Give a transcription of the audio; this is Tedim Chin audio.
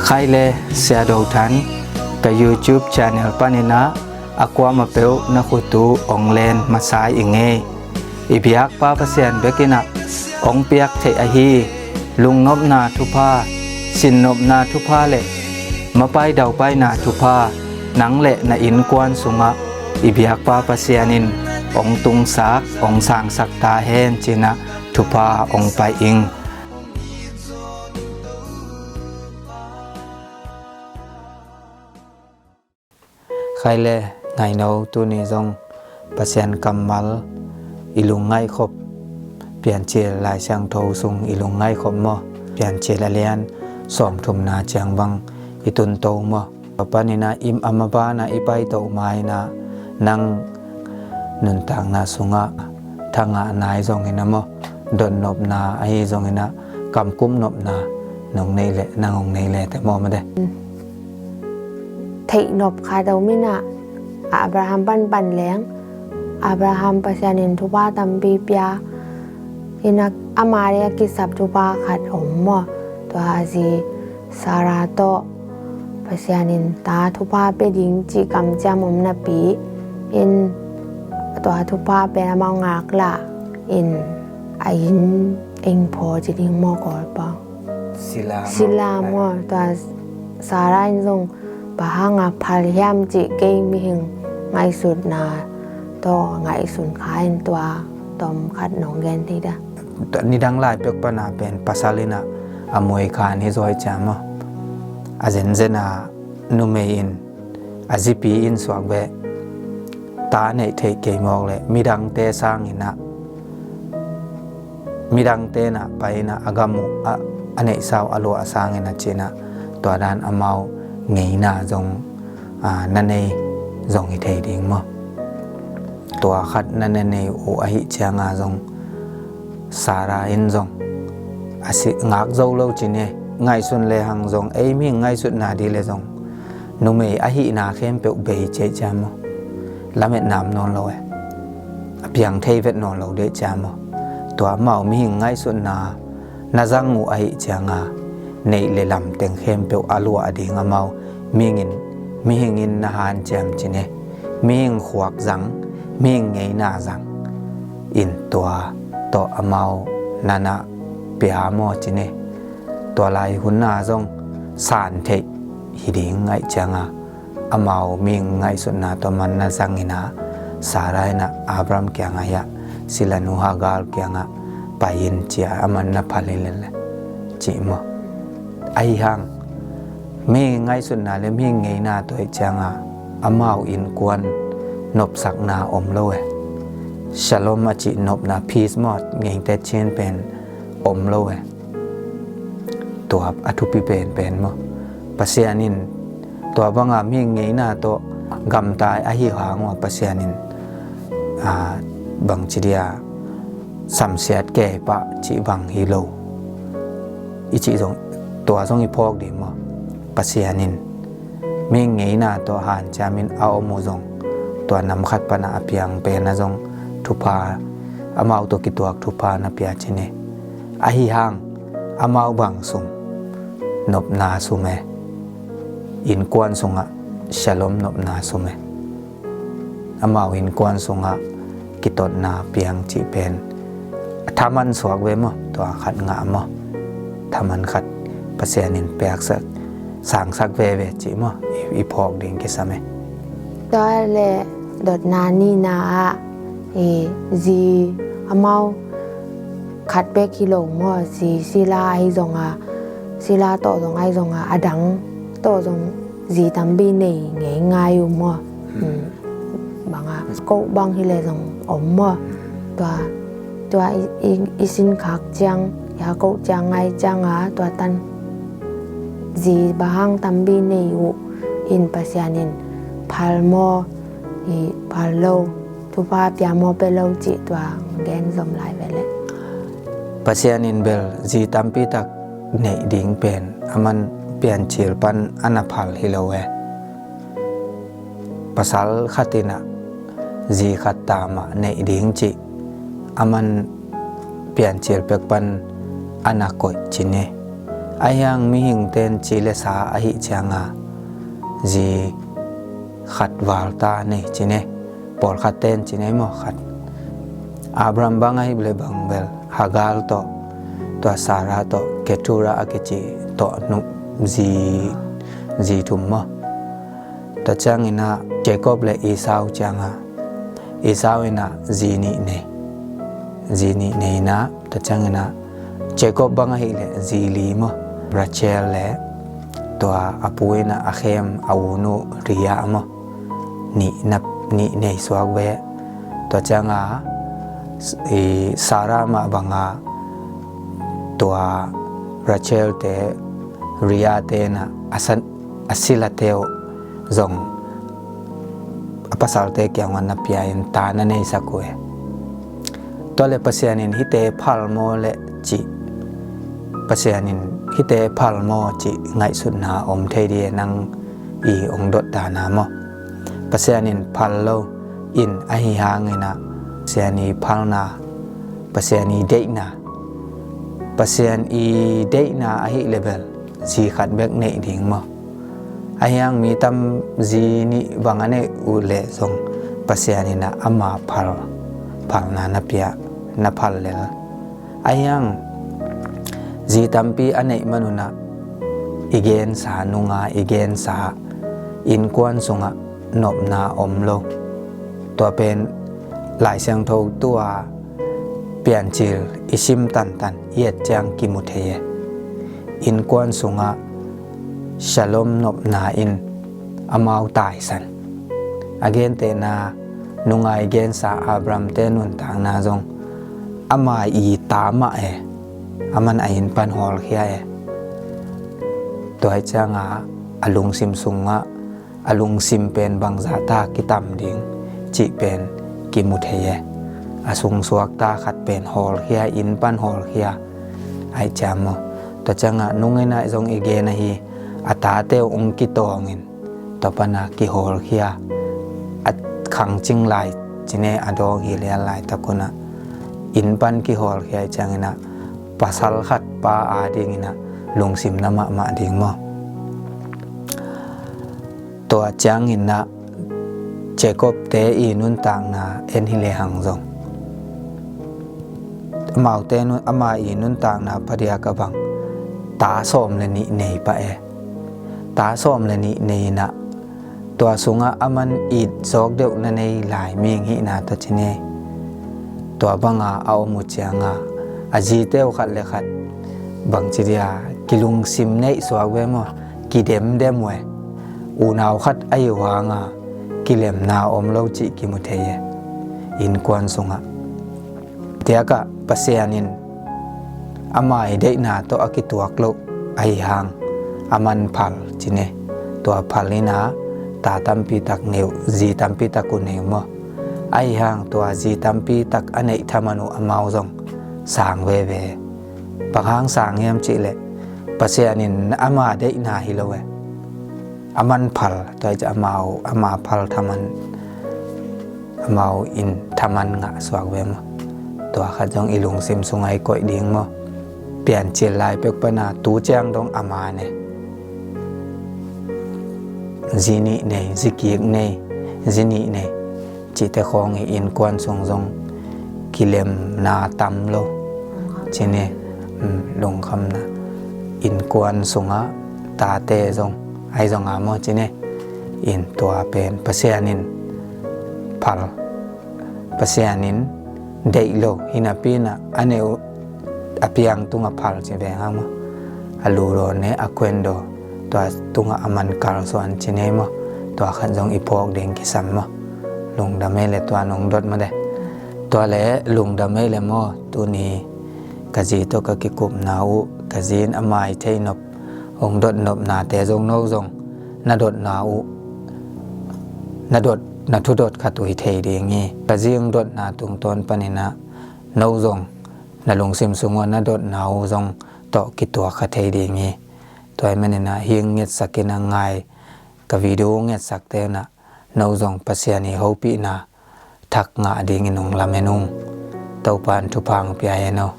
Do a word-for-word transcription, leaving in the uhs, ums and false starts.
Khai le Sia Do Than, ka YouTube channel panin ah a kuamah peuh na khut uh hong len masa i ngei. I biakpa Pasian bekin ah hong piak theih ahi lungnopna thupha, sinnopna thupha le mapai daupaina thupha nang le na innkuan sungah i biakpa Pasian in hong tungsak, hong sangsak ta hen ci-in ah thupha hong pai ing. Khai le Ngaino, tuni zong Pasian kammal i lungngaihkhop, Piancil Lai Siangtho sung i lungngaihkhop maw, Piancil a lian sawmthumna ciang bang i tunto maw? Tua panin ah i, a maban ah i paito ma-in ah nang nuntakna sungah thangahna ahi zongin ah maw, dotnopna ahi zongin ah kamkumnopna nong nei leh, nang hong nei le teh maw, mate. Theihnop khat om in ah, Abraham pan pan leng, Abraham Pasian in thupha tampi pia in ah, ama le a kisap thupha khat om maw. Tua zi Sarah tawh Pasian in ta thupha pia ding cih kamciam om napi in, tua thupha pen amau ngaklah in, a inn, inn phaw ci ding maw, Kawl pau. Sila maw. Sila maw. Tua Sarah in zong bang hanga phal hiam cih kei mihing ngaihsutna tawh ngaihsun kha in, tua tawm khat nong gen thei dia? Nidang lai pek pan a pen pasal in ah a muikhan hi zaw hi cia maw. A zenzen a numei in, a zipi in suak beh ta neih theih kei mawk leh midangte sangin ah, midangte in ah pai in ah a gam uh a, a neihsa uh a luah sangin ah ci-in ah, tua dan amau ngeina zong, a, na nei zong hi thei ding maw. Tua khat na na nei uh ahih cianga zong Sarah in zong a si ngak zo lo ci-in e, ngaihsun lehang zong, ei mihing ngaihsutna dih leh zong numei ahihna khempeuh bei ci-a cia maw, lametna om nawn lo e, a piang thei vet nawn lo dih cia maw. Tua amau mihing ngaihsutna na zang uh ahih cianga neih le lam teng khempeuh a luah ding amau mihing in, mihing in na hanciam ci-in e, mihing khuak zang, mihing ngeina zang in tua tawh amau na na pia maw ci-in e. Tua lai hun a zong san theih hi ding ahih cianga amau mihing ngaihsutna tawh man na zang in ah, Sarah in ah Abraham kiangah hiah, silanu Hagar kiangah pai in ci-a aman na phal hi lel e ci maw. Ahi hang mihing ngaihsutna le mihing ngeina tawh ahih cianga amau innkuan nopsakna om lo e. Shalom a cih nopna, peace maw, Ngeitet Chin pen om lo e. Tua a thupi penpen maw. Pasian in tua banga mihing ngeina tawh gamta ahi hang uh a, Pasian in, a, bangci dia samsiat kei pah cih bang hi lo. I cih zong, tua zong i phawk ding maw. Pasian in mihing ngeina tawh hanciamin a om uh zong, tua nam khat pana a piang pen a zong thupha, amau tawh kituak thupha na pia ci-in e. Ahi hang amau bang sum, nopna sum e. Innkuan sungah shalom nopna sum e. Amau innkuan sungah kitotna piang cih pen a thaman suak ve maw, tua khat ngah maw. Thaman khat Pasian in piaksak, sangsak veve cih maw, i, i phawk ding kisam e. Tua le dotna nihna ah, i, zi amau khat bek hi lo maw, zi Sila ahi zonga, Sila tawh zong ahi zonga, a dang tawh zong zi tampi nei ngeingai uh maw. Hmm. Banga koh bang hi leh zong om maw. Tua, tua i, i, i sinkhak ciang, i a koh ciang ngai cianga, tua tan zi bang hang tampi nei uh in Pasian in phal maw, i phal lo, thupha pia maw, pia lo cih tua gen zom lai ve leh. Pasian in bel zi tampi tak neih ding pen aman Piancil pan a na phal hi lo e. Pasal khat in ah zi khat ta mah neih ding cih aman Piancil pek pan a na koih ci-in e. Ahi hang mihingte'n ci le sa ahih cianga zi khat valta nei ci ne. Pawlkhatte'n ci ne maw, khat. Abraham bang ahih le bang bel Hagar tawh, tua Sarah tawh, Keturah a kici tawh nu zi, zi thum maw. Tua ciangin ah Jacob le Esau cianga, Esau in ah zi nih nei. Zi nih nei in ah, tua ciangin ah Jacob bang ahih le zi li maw. Rachel le tua a pu in ah a khem a u nu Leah maw, nih na, nih nei suak ve. Tua cianga i Sarah mah banga tua Rachel te, Leah te in ah a san, a silate uh zong a pasalte kiangah na pia in ta na neisak uh e. Tua le Pasian in hihte phal maw le cih, Pasian in hihte phal maw cih ngaihsutna om thei dih e, nang i ong dot dan a maw. Pasian in phal lo in, ahi hangin ah Pasian i phalna, Pasian i deihna, Pasian i deihna ahih le bel zi khat bek neih ding maw. Ahi hang mi tam zi nih bang a neih uh leh zong Pasian in ah ama phal, phalna na pia, na phal lel. Ahi hang zi tampi a neih man un ah i gensa nunga, i gensa innkuan sungah nopna om lo. Tua pen Lai Siangtho tua Piancil i sim tantan i et ciang kimu thei e. Innkuan sungah shalom nopna in amau taisan. A gentehna nunga i gensa Abraham te nuntakna zong ama i ta mah e. Aman a inn pan hawlkhia e. Tua hi cianga a lungsim sungah a lungsim pen bangzah ta kitam ding cih pen kimu thei e. A sungsuak ta khat pen hawlkhia, inn pan hawlkhia ahi ciang maw. Tua cianga nung in ah zong i gen ahi, a tate uh ong kitawngin tua pana kihawlkhia, a khangcing lai ci ne, a dawng hi lian laitak un ah inn pan kihawlkhia ahi ciangin ah pasal khat pa adingin ah lungsim na mahmah ding maw. Tua ciangin ah Jacob te i nuntakna en hi lehang zong amaute nun, ama i nuntakna padiak a bang ta sawm le nih nei pah e. Ta sawm le nih nei in ah tua sungah aman it zawk deuh na nei lai ming hihna tawh ci ne. Tua banga a om uh cianga a zite uh khat le khat bangci dia kilungsim neih suak ve maw, kidemdem uh e. Unau khat ahi uh hanga kilemna om lo cih kimu thei e. Innkuan sungah tiakah Pasian in ama i deihna tawh a kituak loh ahi hang aman phal ci ne. Tua phal in ah ta tampi tak nei uh, zi tampi tak uh nei uh maw. Ahi hang tua zi tampi tak a neih thaman uh amau zong sang veve. Bang hang sang hiam cih leh Pasian in ama deihna hi lo e. Aman phal, tua hi ciang amau, ama phal thaman, amau in thaman ngah suak ve maw. Tua khat zong i lungsim sungah i koih ding maw. Piancil lai pek pana tu ciang dong ama ne, zi nih nei, zi kik nei, zi nih nei cihte khawng hi. Innkuan sung zong kilemna tam lo ci ne. Lungkhamna innkuan sungah tate zong ahi zong a maw ci ne. In tua pen Pasian in phal, Pasian in deih lo hi napi in ah a neu a piang tungah phal ci veng a maw. A lu daw ne, a kuen daw, tua tungah a man kalsuan ci ne maw. Tua khat zong i phawk ding kisam maw. Lungdam ei le tua nong dot maw de. Tua le lungdam ei le maw, tuni ka zi tawh ka kikupna uh, ka zi in a mai thei nop hong dot nopnate zong no zong na dotna uh, na dot, na thudot khat uh hi thei ding hi. Ka zi hong dotna tungtawn panin ah no zong na lungsim sung uh na dotna uh zong tawh kituak kha thei ding hi. Tua hi manin ah hing ngetsak in a ngai ka video ngetsakte in ah no zong Pasian i hopihna thak ngah dingin hong lamen ung. Topa in thupha hong pia hen aw.